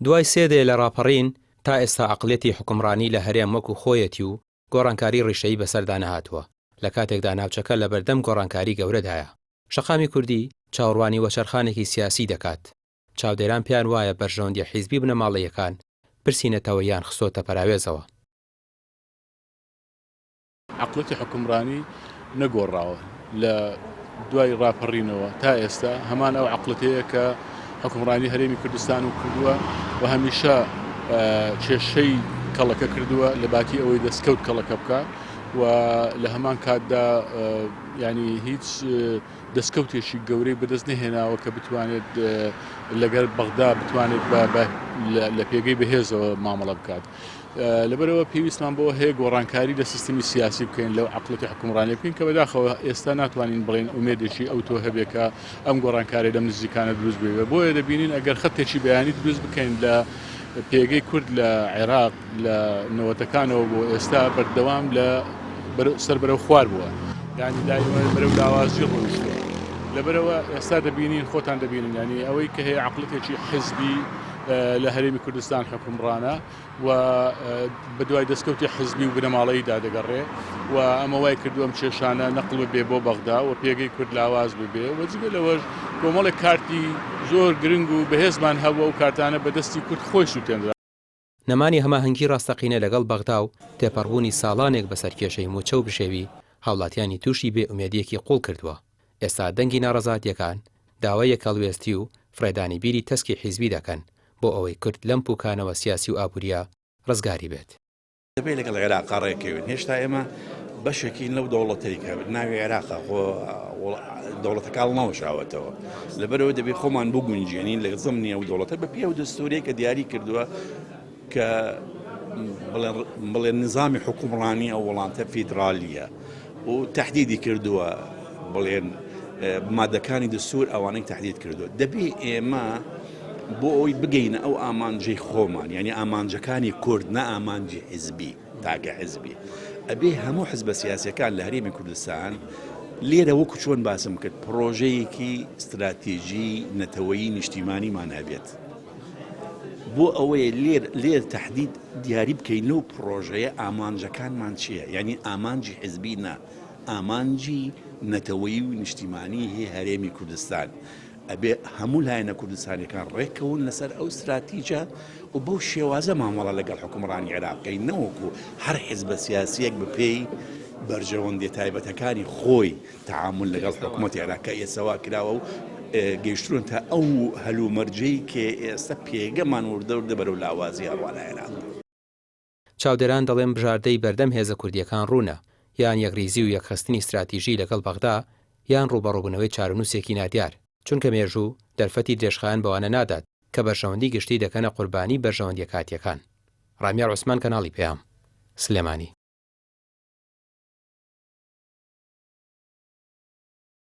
دوای سێ دەیە لە ڕاپەڕین، تا ئێستا عەقڵیەتی حوکمڕانی لە هەرێم وەکو خۆیەتی و گۆڕانکاری ڕیشەیی بەسەردا نەهاتووە، لە کاتێکدا ناوچەکە لەبەردەم گۆڕانکاری گەورەدایە. شەقامی کوردی چاوەڕوانی وەچەرخانێکی سیاسی دەکات. چاودێران پێیان وایە بەرژەوەندیە حیزبی و بنەماڵەییەکان پرسی نەتەوەییان خستۆتە پەراوێزەوە. عەقڵیەتی حوکمڕانی نەگۆڕاوە لە دوای ڕاپەڕینەوە تا ئێستا هەمان ئەو عەقڵەتەیە کە حوکمڕانی هەرێمی کوردستان و کردووە و هەمیشە کێشەی کەڵەکە کردووە لە باتی ئەوەی دەستکەوت کەڵەکە بکە و لە هەمان کاتدا ینی هیچ دەستکەوتێکی گەورەی بەدەست نەهێناوە کە بتوانێت لەگەر بەغدا بتوانێت لە پێگەی بەهێزەوە مامەڵە بکات. لەبەرئەوە پێویستمان بەوە هەیە گۆڕانکاری لە سیستمی سیاسی بکەین لەو عەقڵەتی حکومڕانی بکەین کە بەداخەوە ئێستا ناتوانین بڵێین ئومێدێکی ئەوتۆ هەبێ کە ئەم گۆڕانکاری لەم نزیکانە دروست بێ بۆیە دەبینین ئەگەر خەتێکی بەیانی دروست بکەین لە پێگەی کورد لە عێراق لە نەوەتەکانەوە بۆ ئێستا بەردەوام لە سەر بەرەو خوار بووە یعنی دایمە بەرەو لاوازی ڕۆیشتووە لەبەرەوە ئێستا دەبینین خۆتان دەبینن ینی ئەوەی کە هەیە عقلەتێکی حزبی لە هەرێمی کوردستان حکومڕانە و بەدوای دەستکەوتی حزبی و بنەماڵەییدا دەگەڕێ و ئەمە وای کردووە ئەم کێشانە نەقڵ ببێ بۆ بەغدا و پێگەی کورد لاواز ببێ و جگە لەوەش کۆمەڵێک کارتی زۆر گرنگ و بەهێزمان هەبوو ئەو کارتانە بەدەستی کورد خۆی سووتێنرا. نەمانی هەماهەنگی ڕاستەقینە لەگەڵ بەغدا و تێپەڕبوونی ساڵانێک بەسەر کێشەی مووچە و بژێوی هاوڵاتیانی تووشی بێ ئومێدییەکی قووڵ کردووە، ئێستا دەنگی ناڕەزاتییەکان داوای یەکهەڵوێستی و فڕێدانی بیری تەسکی حیزبی دەکەن بۆ ئەوەی کورد لەم پوکانەوە سیاسی و ئابوریە ڕزگاری بێت. دەبێت لەگەڵ عێراقا ڕێکەوین هێشتا ئێمە بەشێکین لەو دەوڵەتەی کە ناوی عێراقا خۆ دەوڵەتەکە هەڵنەوەشاوەتەوە لەبەرەوە دەبێت خۆمان بگونجێنین لە زمنی ئەو دەوڵەتە بە پێ و دەستوری کە دیاری کردووە کە بڵێن نظامی حکومڕانی ئەو وڵاتە فیدرالیە و تەحدیدی کردووە بڵێن مادەکانی دەستور ئەوانەی تهدید کردووە دەبێ ئێمە بۆ ئەوی بگەینە ئەو ئامانجەی خۆمان یعنی ئامانجەکانی کورد نە ئامانجی حزبی تاکە حزبی ئەبێ هەموو حزبە سیاسەکان لە هەرێمی کوردستان لێرە وەکو چۆن باسم کرد پرۆژەیەکی استراتیژی نەتەوەیی نیشتیمانیمان هەبێت بۆ ئەوەیە لێر لێر تهدید دیاری بکەین لەو پڕۆژەیە ئامانجەکانمان چییە یعنی ئامانجی حزبی نا ئامانجی نەتەوەیی و نیشتیمانی هی هەرێمی کوردستان ئەبێ هەموو لایەنە کوردستانیەکان ڕێککەون لەسەر ئەو ستراتیجە و بەو شێوازە مامەڵە لەگەڵ حکومڕانی عێراق بکەین نەوەکو هەر حزبە سیاسیەک بەپێی بەرژەوەندیە تایبەتەکانی خۆی تەعامول لەگەڵ حکومەتی عێراق کە ئێستا وا کراوە و گەیشتوون تا ئەو هەلومەرجەی کە ئێستا پێگەمان وردە وردە بەرەو لاوازی ئەڕوا لە عێراق. چاودێران دەڵێن بژاردەی بەردەم هێزە کوردییەکان ڕوونە، یان یەکڕیزی و یەکخستنی ستراتیژی لەگەڵ بەغدا، یان ڕووبەڕووبوونەوەی چارەنووسێکی نادیار، چونکە مێژوو دەرفەتی درێژخایەن بەوانە نادات کە بەرژەوەندی گشتی دەکەنە قوربانی بەرژەوەندییە کاتییەکان. ڕامیار عوسمان کەناڵی پەیام، سلێمانی.